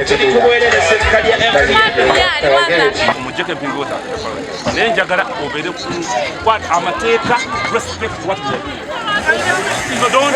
Kiri ku bwereere Ssekalya MC. Omujjeko empingu, naye njagala obeere kwata amateeka, respect what we are doing. So don't.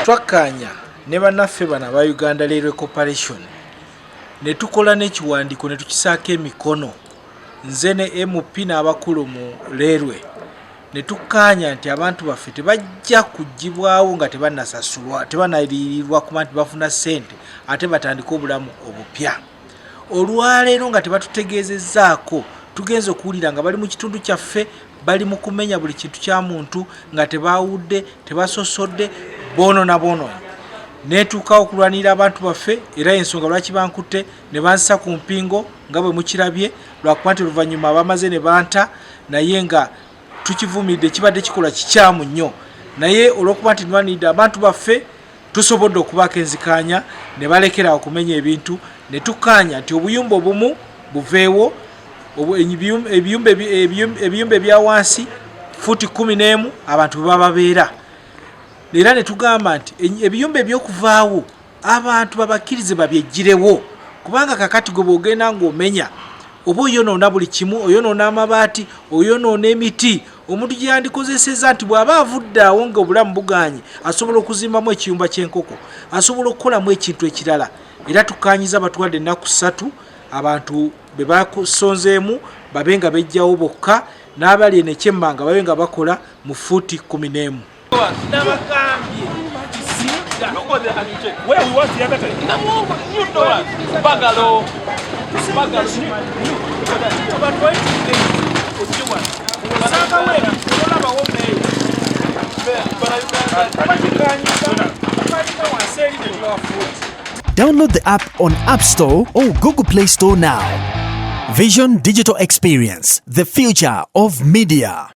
Twakkaanya ne bannaffe bano aba Uganda Railway Corporation ne tukola n'ekiwandiiko ne tukisaako emikono, nze ne MP n'abakulu mu railway, ne tukkaanya nti abantu baffe tebajja kugibwawo nga tebannasasulwa, tebanaliirirwa, kuba nti bafuna ssente ate batandike obulamu obupya. Olwaleero nga tebatutegeezezzaako, tugenze okuwulira nga bali mu kitundu kyaffe, bali mu kumenya buli kintu kya muntu nga tebawudde, tebasosodde, boonona boonona. Netuukawo okulwanirira abantu baffe, era ensonga lwaki bankutte ne bansa ku mpingo nga bwe mukirabye, lwakuba nti oluvannyuma bamaze ne banta. Naye nga tukivumiridde, kibadde kikolwa kikyamu nnyo, naye olw'okuba nti nwaniride abantu baffe, tusobodde okubaako enzikaanya ne balekera okumenya ebintu, ne tukkaanya nti obuyumba obumu buveewo, ebiyumba ebya wansi fuuti 11 abantu bwe bababeera. Era ne tugamba nti ebiyumba ebyokuvaawo abantu babakkirize babyeggirewo, kubanga kakati gwe bwogenda ng'omenya oba oyonoona buli kimu, oyonoona amabaati, oyonoona emiti omuntu gye yandikozeseza, nti bw'aba avudde awo nga obulamu buganye, asobola okuzimbamu ekiyumba ky'enkoko, asobola okukolamu ekintu ekirala. Era tukanyiza batwadde ennaku 3, abantu be basonzeemu babe nga bejjawo bokka, n'abali eno ekyemmanga babe nga bakola mu fuuti 11. Nabagambye. Where we was the other time. New doors. Bagalo. Bagalo. Osangawo ebintu, olabawo meeya bakikanyiza wansi eri ne tubawa fuuti. Download the app on App Store or Google Play Store now. Vision Digital Experience, the future of media.